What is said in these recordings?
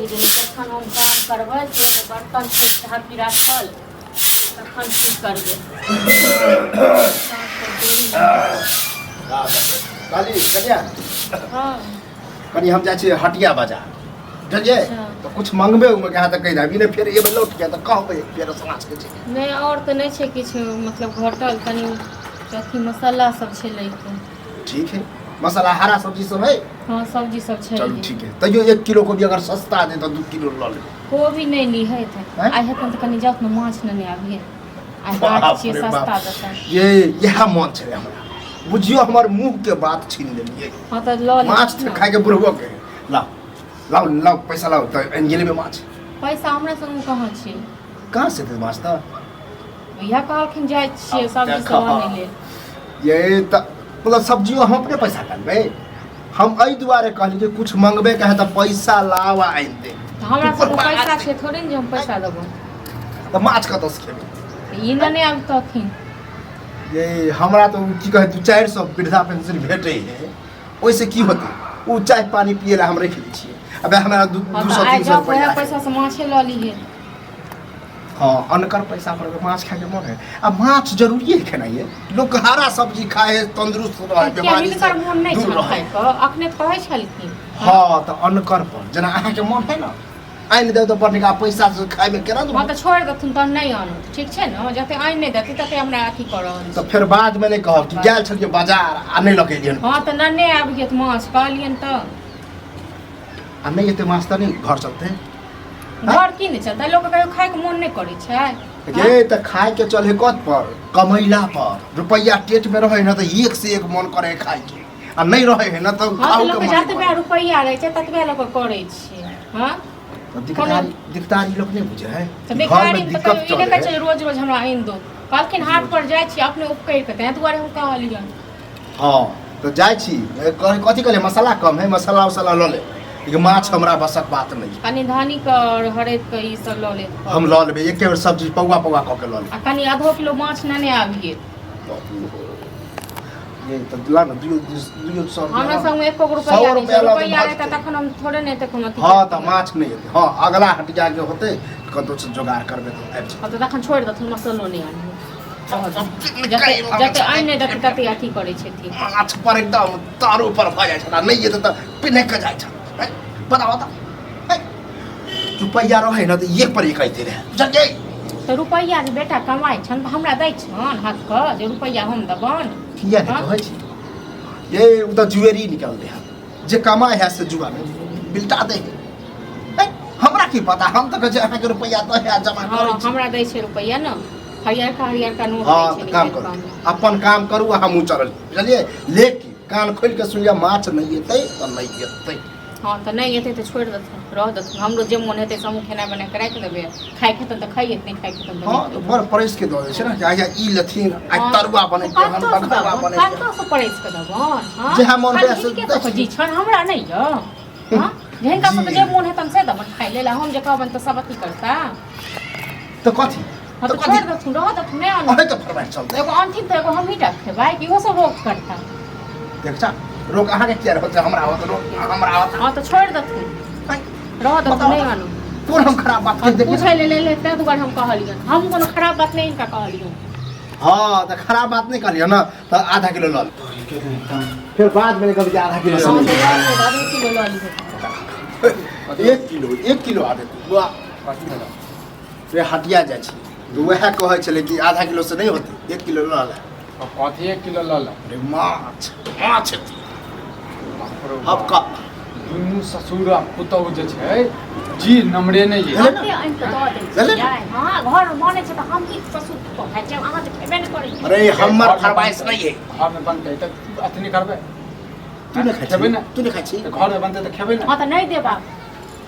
जे कखन हम काम करबै से बर्तन छै झाँपी राखल तखन की करबै। कहली कनिया। हँ। कनि हम जाइ छियै हटिया बाजार, बुझलियै? अच्छा। तऽ कुछ मंगबै ओहिमे के तऽ कहि देब, ई नहि फेर एबै लौट के तऽ कहबै फेर साँझ के छै। नहि, आओर तऽ नहि छै किछु, मतलब घटल कनि अथी मसाला सब छै लैके। ठीक है, मसाला हरा सब्जी सब है? हाँ, सब्जी सब छै। चलू ठीक है, तैयो 1 किलो कोबी अगर सस्ता दे तऽ 2 किलो लऽ लेबै। कोबी नहि ली है तऽ। हैं? आइ हेतन तऽ कनि जाउ ने माछ नेने आबिहे आइ। बाप हाट छियै, रे बाप। सस्ता देतन। ये इएह मन छलै हमरा, बुझियौ हमर मुँह के बात छीन लेलियै। हाँ तऽ लऽ ले। माछ तऽ खायके बुढ़बो के लाउ लाउ लाउ, पैसा लाउ तऽ आनि गेलेबै माछ। पैसा हमरा संग कहाँ छै? कहाँ से देतै माछ तऽ? इएह कहलखिन जाइ छियै आब सब्जी देखऽ। सब आनै लेल। ये तऽ मतलब सब्जियो हम अपने पैसा करबै? हम एहि दुआरे कहली कि कुछ मंगबे के है तऽ पैसा लाव आ आनि दे। तऽ हमरा सबके पैसा छै थोड़े ने जे हम पैसा देबो। तऽ माछ कतऽ से खेबै? ई ने आबतथिन। ये हमरा तऽ ओ की कहै 200-400 वृद्धा पेंशन भेटै है, ओहिसँ की होतै? ओ चाय पानी पियै लए हम राखि लै छियै। अबे हमरा दू हाँ दू तऽ सए आइ 300 जाउ रुपैआ उएह है। पैसा से माछे लऽ लीहे। हाँ, अनकर पैसा पर अगर माछ खायके मन है आ माछ जरूरी है खेनाइए, लोक हरा सब्जी खाए है, तंदुरुस्त रहे, किया बीमारी हिनकर से मोन नहि दूर छनि रहे। खाइके, अखने तऽ कहै छलखिन। हाँ तऽ अनकर पर जेना अहाँके मन है ने, आनि देब तऽ बड़ नीक। आ पैसा से खायमे केना हाँ तऽ छोड़ि देथुन तहन नहि आनत, ठीक छै ने? जते आनि नहि देतै तते हमरा अथी कऽ रहल तऽ छै। फेर बादमे नहि कहब कि गेल छलियै बाजार आ नहि लऽ के एलियनि। हाँ तऽ नन्ने आबि गेल माछ, कहलियनि तऽ। आ नहि एतै माछ तऽ नहि घर चलतै? घर की नहि चलतै? लोकके कहियो खायके मोन नहि करै छै? ये तऽ खायके चले कत पर? कमैला पर। रुपैआ टेट में रहे ने तऽ एक से एक मन करे खायके, आ नहि रहे है ने तऽ हँ तऽ खाऊ के लोकके मन नहि जतबे करे। रुपैआ रहै छै ततबे लोक करै छै। हँ। तऽ दिकदारी दिकदारी लोक नहि बुझे है तऽ कि घर बेकारी में तऽ दिक्कत कहियो ई नहि चले कहै है। छै रोज रोज हमरा आनि दो। कहलखिन हाट पर जाइ छी अपने उपकरि कऽ, ताहि दुआरे हम कहलियनि। हँ तऽ जाइ छी। कथी कहलियै, मसाला कम है, मसाला उसाला लऽ ले, लेकिन माछ हमरा बसक बात नहि है। कनि धनिक आओर हरैद के ई सब लऽ लेब। हम लऽ लेबै, एके बेर सब्जी पौआ पौआ कऽ के लऽ लेबै। आ कनि आधो किलो माछ नेने आबियै। ये तऽ ला ने दुइयो दुइयो सए रुपया हमरा ला ने। संगमे एको गो सौ रुपैआ नहि रुपैआ छै। लऽ के रुपैआ भऽ रहतै जेतै। तखन हम थोड़े ने एतेक हम अथी हँ तऽ करतियै। माछ नहि हेतै। हँ, अगला हटिया के होतै, कतौ से जोगाड़ करबै तऽ आबि जेतै। हँ तऽ तखन छोड़ि देथुन, मसल्लो नहि आनियै। जते जते आनि नहि देतै तते अथी करै छथिन। माछ पर एकदम तारो पर भऽ जाइ छै आ नहि एतै तऽ पिन्ह कऽ जाइ छै। है, बताओ तऽ है, रुपैआ रहै ने तऽ एक पर एक अइते रहै, बुझलियै? तऽ रुपैआ जे बेटा कमाइ छनि तऽ हमरा दै छनि हाथके जे रुपैआ हम देबनि? किया नहि? हँ? कहै छी ये, ओ तऽ जुएरी निकाल दे है, जे कमाइ है से जुआमे बिलटा दे है। है, हमरा की पता? हम तऽ कहै छी अहाँके रुपैआ तऽ है जमा करै हँ छी। हमरा दै छै रुपैआ ने, हरियरका हरियरका नोट हँ दै छै। तऽ काम निकालि करू कऽ हमरा। अपन काम करू आ हमहूँ चलल, बुझलियै? लेकिन कान खोलि कऽ सुनियै, माछ नहि एतै तऽ नहि एतै। हँ तऽ नहि एतै तऽ छोड़ि देथुन, रह देथुन। हमरो जे मोन हेतै से हमहूँ खेनाइ बना कऽ राखि देबै। खाइके हेतनि तऽ खाइए, नहि खाइके हेतनि तऽ हँ नहि। तऽ बड़ परसि के दऽ दै छै ने कि आइ ई लेथिन, आइ तरुआ बनेतियै हन, कतऽसँ बघरुआ देबनि? बनेतियै। कतऽसँ परसि कऽ देबनि? हँ? जेहा मोन खाली हुए से हिनके दै सबके छी। जी छनि, हमरा नहि यऽ। हँ? जे हिनका सबके जी। जे मोन हेतनि से देबनि खाइ लेल, आ हम जे कहबनि तऽ सब अथी करता। तऽ कथी? हँ तऽ तऽ कथी? छोड़ि देथुन, रह देथुन, नहि आनू। अहे तऽ फरमाइश चलतै। एगो अनथिन तऽ एगो हमही टा खेबै कि ओहो सब रोक करता? देख जा, रोक अहाँके किया रहत? हमरा होत रोक, हमरा होत। हँ तऽ छोड़ि देथुन, रह देथुन, बताउ नहि तऽ। आनू। कोन हम खराब बात कहि देलियै? पूछै लेल एलै ताहि दुआरे हम कहलियनि। हम कोनो खराब बात नहि हिनका कहलियनि। हँ तऽ खराब बात नहि कहलियै ने तऽ आधा किलो लऽ ले। फेर बाद में कहबै कि आधा किलो हँ लऽ तऽ ले। लऽ लिअ, आधो किलो लऽ लिअ। 1 किलो, 1 किलो आधा किलो वाह। रे हटिया जाइ छी तऽ उएह कहै छलै कि आधा किलो से नहि होतै, 1 किलो लऽ ले। अब कथी 1 किलो लऽ ले? अरे माछ, माछ हेतै। बाप रौ अब बाप। का दुनू ससुर आ पुतहु जे छै जी नमरे नहि ये। भेलै ने? कते आनि कऽ दऽ दै भेलै ने? छियै? हँ, घरमे बनै छै तऽ हम की ससुर पुतहु खाइ छियै? अहाँ तऽ खेबे नहि करै छियै। अरे हमर फरमाइश नहि है। घरमे बनतै तऽ अथी नहि करबै? तू नहि खाइ खेबै छी? ने। तू नहि खाइ छी? तऽ घरमे बनतै तऽ खेबै ने। हँ तऽ नहि देब आब।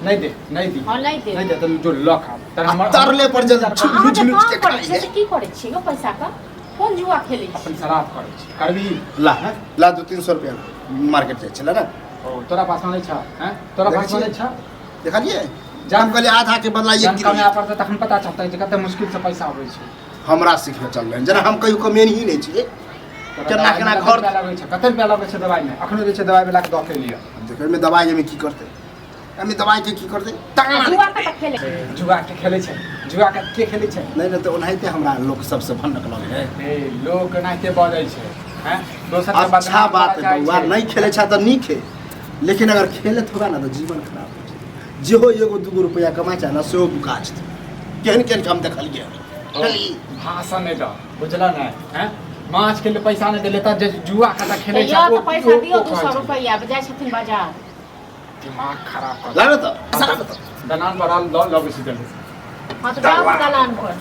नहि दे, नहि दी। हँ, नहि देब। नहि दे तऽ जो लऽ खा तर आ हमर तरले पर जे अहाँ लुच जे लुच काम के करै खाइ छियै है। से की करै छियै यौ? पैसाके कोन जुआ खेलै अपन छियै? श्राद्ध करै छी, करबी? ला ला, 200-300 रुपया मार्केट जाइ छलै ने। ओ तोरा पास नहि छ? हैं, तोरा देखै पास नहि छियै? छ? देखलियै? जा। हम कहलियै आधा के बदला 1 जहन किलो। कमाए पड़तै तखन पता चलतै जे कते मुश्किल से पैसा अबै छै। हमरा सिखबे चललै जेना हम कहियो कमेन ही नहि छियै। तोरा केना दवाइमे केना कते घर रुपया लगै छै? कते रुपया लगै छै दवाइमे? अखनो जे छै दवाइ वला के दऽ के लिअ। देखैमे दवाइ एहिमे की करतै? एहिमे दबाई के की करतै आ जुआ कतऽ खेले जुआ के खेलै छै जुआ के के खेलै छै नहि नहि तऽ ओनाहिते हमरा लोक सबसे भनक लगै है ए लोक एनाहिते बजै छै हैं दोसर के अच्छा बदनाम बात करऽ है चाहै बौआ छै। नहीं खेले छा तऽ नीक है लेकिन अगर खेलत होगा ना तऽ जीवन खराब हो जेतै। जेहो एगो दूगो रुपया कमाइ छै ना सेहो बुका जेतै केहन केहन के हम देखलियै ओ, भाषण नहि दऽ बुझल ने हैं माछ के लिए पैसा नहि देले तऽ जे जुआ कतऽ खेलै तऽ छै यऽ ओ तऽ पैसा ओ- दियौ ओ 200 कहै छै। रुपैआ जाइ छथिन बाजार दिमाग खराब कर लाबे तऽ पैसा लाबे तऽ दलान पर लऽ लबै छी जल्दी हँ तऽ जाउ दलान पर।